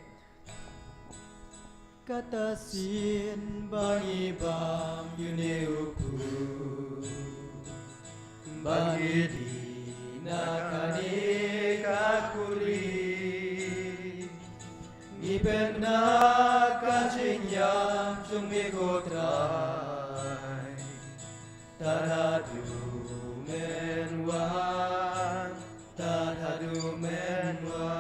Kata sien ba ngi bam ïa une u kpu ba ngi die na kane ka khuri, ngi pynbna ka jingïap jong me ko Trai. Tad haduh men wan, tad haduh men wan.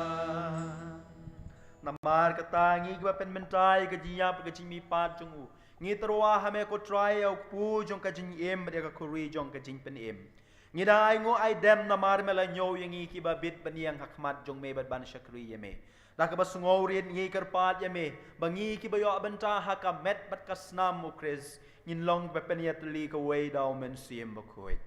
Namar kata ngi kiba pynmynta ïa ka jingïap ka jingmihpat jong u, ngi tyrwa ha me ko Trai ïa u kpu jong ka jingim bad ïa ka khuri jong ka jingpynim. Ngi dang ainguh aidem namar me la ñiew ïa ngi kiba bit ban ïeng ha khmat jong me bad ban shakri ïa me. Da kaba sngewrit ngi kyrpad ïa me ba ngi kiba ïoh bynta ha ka met bad ka snam u Khrist ngin long kiba pynïatylli kawei da u Mynsiem Bakhuid.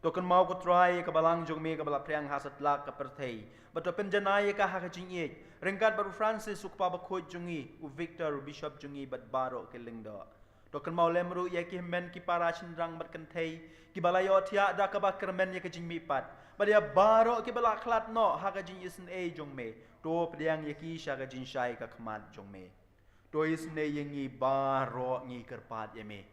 To kynmaw ko Trai ïa ka balang jong me kaba la phriang ha satlak ka pyrthei, bad to pynjanai ïa ka ha ka jingïeit, ryngkat bad u Francis u kpa bakhuid jong ngi, u Victor u bishop jong ngi bad baroh ki lyngdoh. To kynmaw lem ruh ïa ki hynmen ki para shynrang bad kynthei kiba la ïohthiah da kaba kyrmen ïa ka jingmihpat, bad ïa baroh kiba la khlad noh ha ka jingisynei jong me. To pdiang ïa ki sha ka jingshai ka khmat jong me. To isynei ïa ngi baroh, ngi kyrpad ïa me.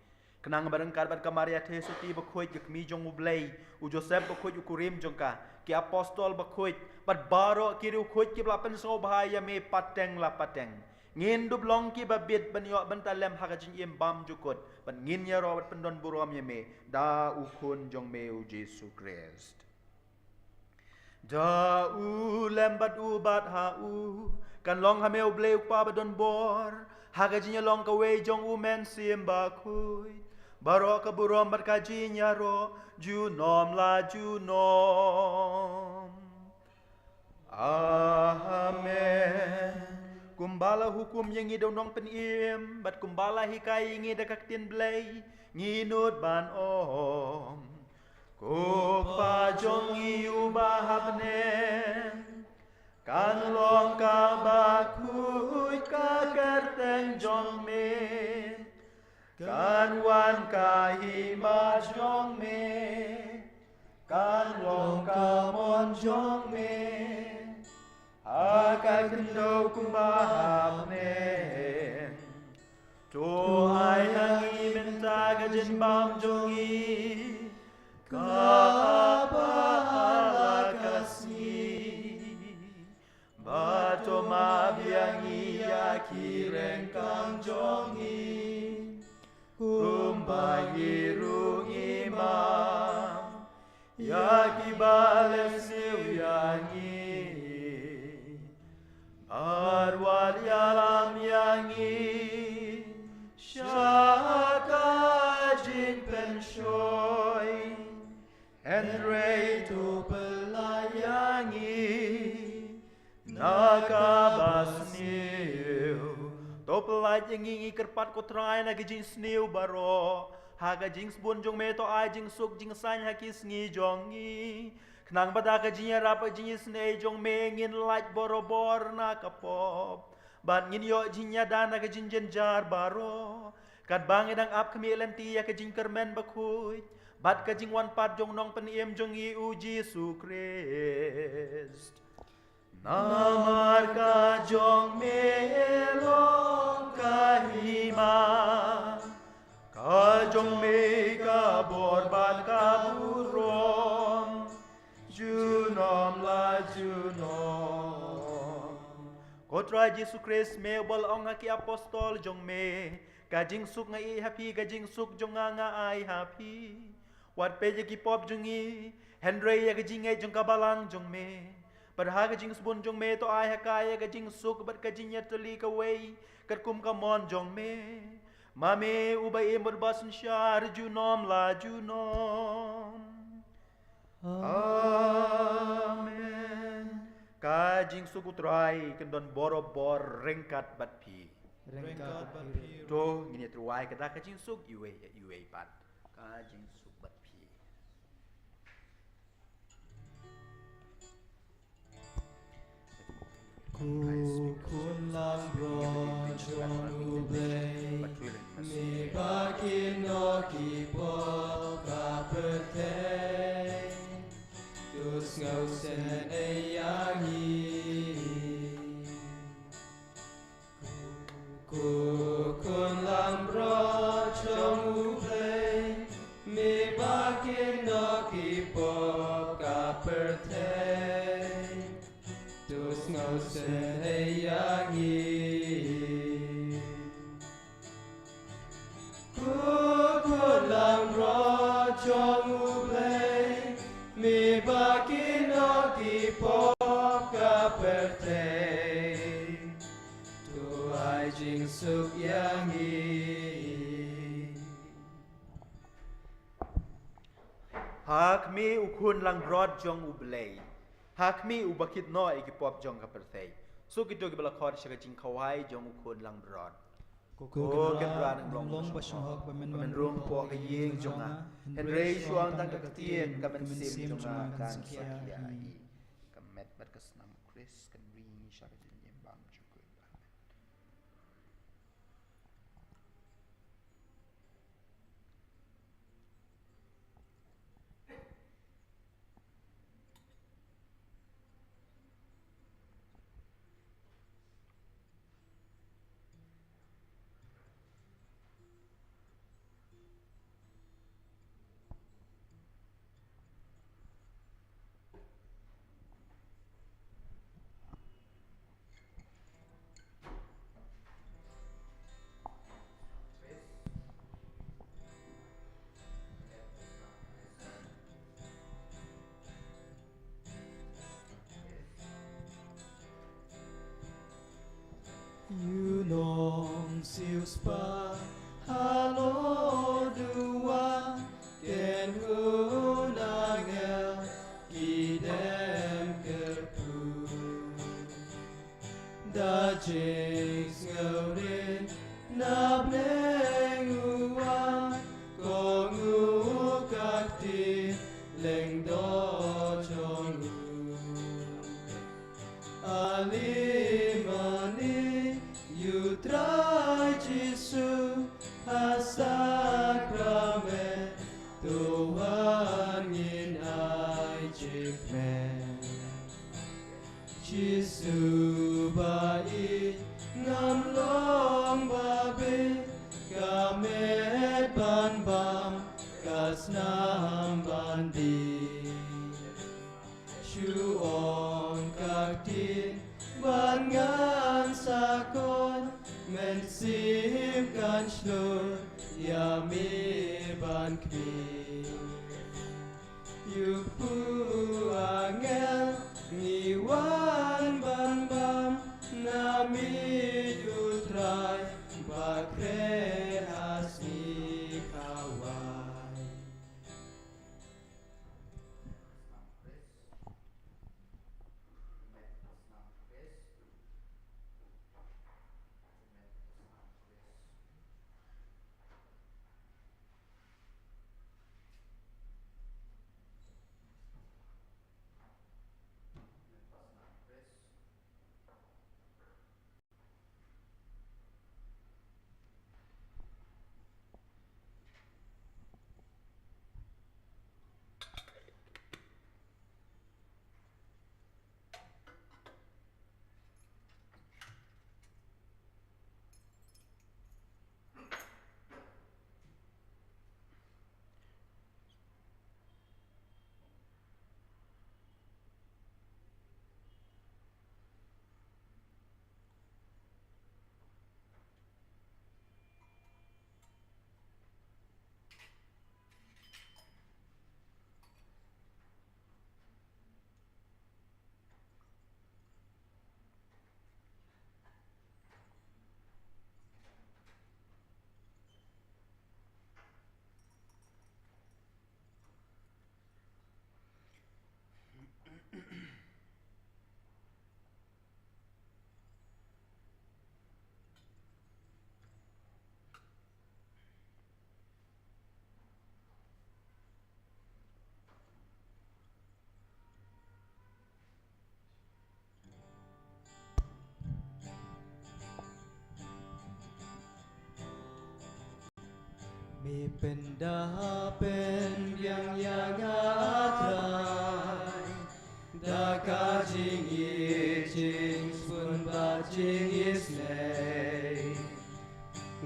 Khnang ba ryngkat bad ka Maria Theisotti bakhuid ka kmie jong u Blei, u Joseph bakhuid u kurim jong ka, ki apostol bakhuid bad baroh ki riewkhuid kiba la pynsngewbha ïa me pateng la pateng, ngin dup long kiba bit ban ïoh bynta lem ha ka jingim bymjukut, bad ngin ïaroh bad pyndon burom ïa me da u Khun jong me u Jisu Khrist. Da u lem bad u bad ha u kan long ha me u Blei u Kpa badonbor, ha ka jingïalong kawei jong u Mynsiem Bakhuid, baroh ka burom bad ka jingïaroh junom la junom. Amen. Kumba la hukum ïa ngi da u Nongpynim bad kumba la hikai ïa ngi da ka ktien Blei, ngi nud ban ong: Ko Kpa jong ngi uba ha bneng, kan long ka bakhuid ka kyrteng jong me, kan wan ka hima jong me, kan long ka mon jong me ha ka khyndew kumba ha bneng. To ai ha ngi mynta ka jingbam jong ngi kaba ha la ka sngi, bad to map ïa ngi ïa ki ryngkang jong ngi, kumba ngi ruh ngi map ïa kiba leh sniew ïa ngi. Bad wat ïalam ïa ngi sha ka jingpynshoi, hynrei to pyllait ïa ngi na kaba sniew. To pyllait ïa ngi, ngi kyrpad ko Trai, na ki jingsniew baroh. Ha ka jingsbun jong me to ai jingsuk jingsaiñ ha ki sngi jong ngi, khnang ba da ka jingïarap ka jingisynei jong me ngin lait borabor na ka pop, bad ngin ïoh jingïada na ka jingjynjar baroh, katba ngi dang ap khmih lynti ïa ka jingkyrmen bakhuid bad ka jingwan pat jong u Nongpynim jong ngi u Jisu Khrist. Namar ka jong me long ka hima, ka jong me ka bor bad ka burom, junom la junom. Ko Trai Jisu Khrist, me uba la ong ha ki apostol jong me: Ka jingsuk nga ïeit ha phi, ka jingsuk jong nga nga ai ha phi. Wat peit ïa ki pop jong ngi, hynrei ïa ka jingngeit jong ka balang jong me. Bad ha ka jingsbun jong me to ai ha ka ïa ka jingsuk bad ka jingïatylli kawei katkum ka mon jong me. Ma me uba im bad uba synshar junom la junom. Amen. Ka jingsuk u Trai kan don borabor ryngkat bad phi. Ryngkat bad phi. To ngin ïa tyrwa ïa kata ka jingsuk iwei iwei pat. Ka jingsuk bad phi. Ko khun langbrot jong U Blei, me ba kynnoh ki pop ka pyrthei, to sngewsynei ïa ngi. Kin nok i pop ka pyrthei, to sngewsynei ïa ngi. Ko khun langbrot jong U Blei, me ba kin nok i pop ka pyrthei, to ai jingsuk ïa ngi. Ha khmih u khun langbrot jong U Blei. Ha khmih uba kit noh ïa ki pop jong ka pyrthei. Suk kito kiba la khot sha ka jingkhawai jong u khun langbrot. Ko Kynrad, nang long ba shong hok ba men wan rung hapoh ka ïing jong nga. Hynrei shuwa ong tang ka ktien, ka mynsiem jong nga kan sakhia ïa i. Ka met bad ka snam u Khrist kan ri ngi sha ka jingim bymjukut. Amen. Ïa u Nongsiewspah halor duwan, ken hun angel ki dem kyrkhu. Da jingsngewrit na bneng u wan, ko Nguh ka ktien lyngdoh jong u. Ale mane ïa u Trai Jisu ha sakramen, to wan ngin ai jingkmen. Jisu ba ïeit ngam long ba bit, ka met ban bam, ka snam ban dih. Shu ong ka ktien ban ngan sa khot, mynsiem kan shlur ïa me ban khmih. Ïa u kpu angel ngi wan ban bam, na miet u Trai ba khreh ha sngi khawai. Me pynda pynbiang ïa nga Trai da ka jingïeit, jingsngewbha, jingisynei.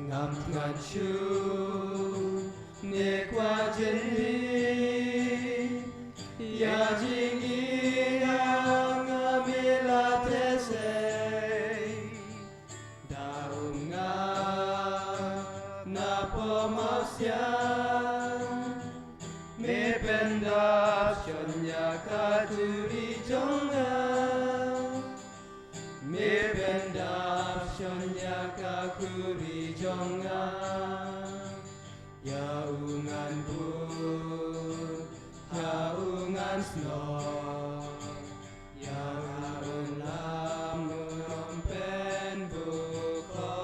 Ngam thngan shuh ne kwah jin hi. Pyndap shon ïa ka khuri jong nga. Me pyndap shon ïa ka khuri jong nga. Ïa u ngan bud, ïa u ngan snoh, ïa nga un lam u rom pen bukho.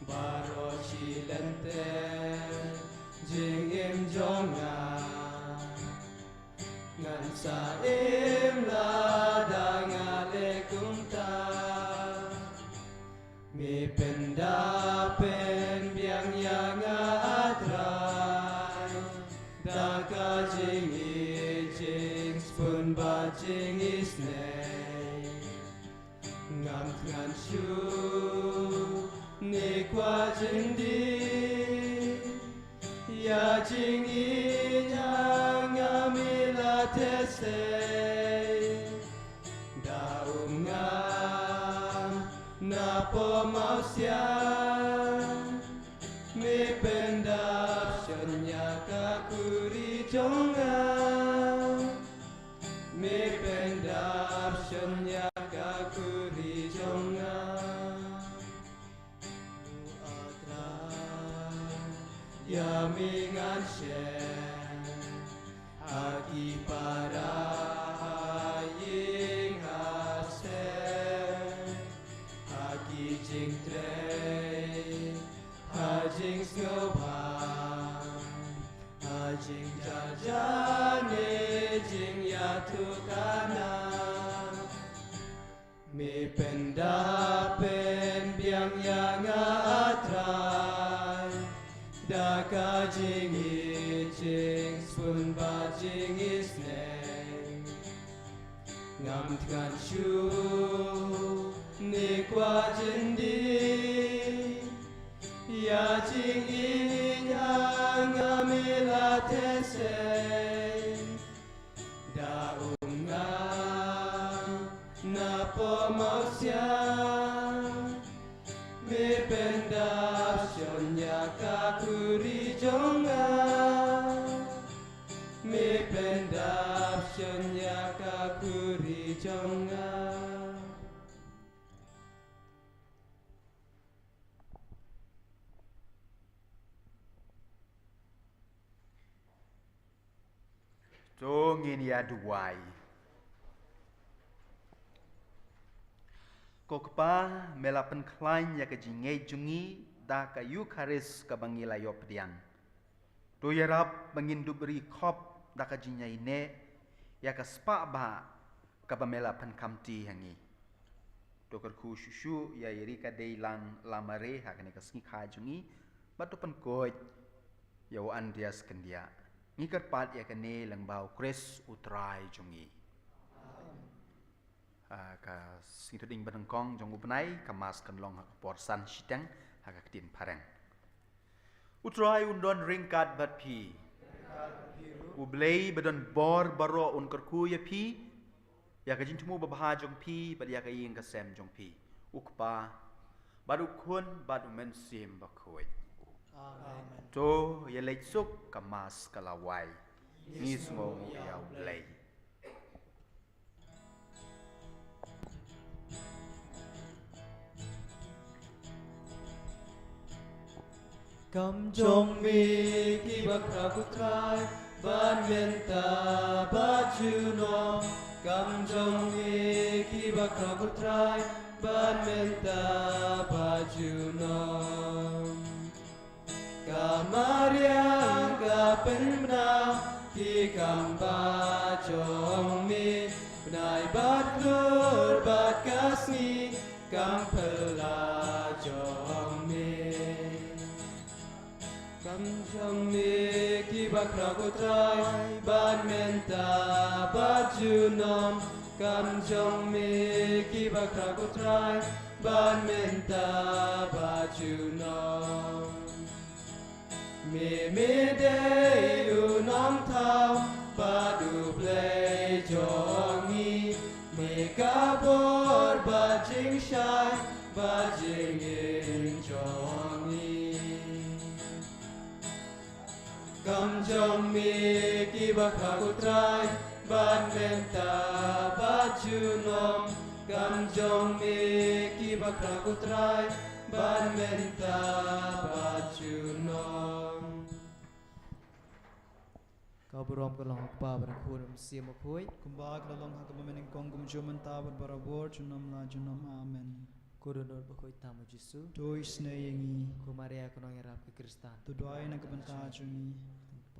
Baroh shi lynter jingim jong nga. Ngan sa im lada nga leh kumta. Me pyndap pynbiang ïa nga, A Trai, da ka jingïeit, jingsbun bad jingisynei. Ngam thngan shuh ne kwah jyndie ïa jingïeit ha nga, me la theh sei. Da um ngam na pom awsian, me pyndap shon ïa ka khuri jong nga. Me pyndap shon ïa ka khuri jong nga. Ïa me ngan share ha ki para, ha ïing ha sem, ha ki jingtrei, ha jingsngewbha, ha jingjar jar ne jingïathuhkhana. Me pyndap pynbiang ïa nga, A Trai, da ka jingïeit, jingsbun bad jingisynei. Ngam thngan shuh ne kwah jyndie ïa jingïeit ha nga, me la theh sei. Da um ngam na pom awsian, me pyndap shon ïa ka khuri jong nga. Me pyndap shon ïa ka khuri jong nga. To ngin ïa duwai. Ko Kpa, me la pynkhlaiñ ïa ka jingngeit jong ngi da ka Eukharist kaba ngi la ïoh pdiang. To ïarap ba ngin dup ri khop da ka jingïaineh ïa ka spah bah kaba me la pynkamti ha ngi. To kyrkhu shuh shuh ïa i Rika Deilang Lamare ha kane ka sngi kha jong ngi, bad to pynkoit ïa u Andreas Kyndiah. Ngi kyrpad ïa kane lyngba u Khrist u Trai jong ngi. Ha ka sngi Thohdieng banyngkong jong u bnai, ka Mass kan long ha ka por san shiteng ha ka ktien phareng. U Trai un don ryngkat bad phi. U Blei ba don bor baroh un kyrkhu ïa phi, ïa ka jingthmu babha jong phi bad ïa ka ïing ka sem jong phi. U Kpa bad u Khun bad u Mynsiem Bakhuid. Amen. To ïa leit suk, ka Mass ka la wai. Ngi sngewnguh ïa u Blei. Kam jong me kiba khraw ko Trai, ban mynta bad junom. Kam jong me kiba khraw ko Trai, ban mynta bad junom. Ka mariang ka pynbna ki kam ba jong me, bnai bad klur bad ka sngi kam phylla jong me. Kam jong me kiba khraw ko Trai, ban mynta bad junom. Kam jong me kiba khraw ko Trai, ban mynta bad junom. Me, me dei u Nongthaw bad u Blei jong ngi, me ka bor bad jingshai bad jingim jong ngi. Kam jong jong me kiba khraw ko Trai, bad mynta bad junom. Kam jong me kiba khraw ko Trai, bad mynta bad junom. Ka burom ka long ha ka Kpa bad ha ka Khun bad ha ka Mynsiem Bakhuid. Kumba ka la long ha kaba mynnyngkong, kumjuh mynta bad barabor, junom la junom. Amen. Ko dohnud bakhuid tam, U Jisu. To isynei ïa ngi. Ko Maria ka nongïarap ka Khristan. To duwai na ka bynta jong ngi.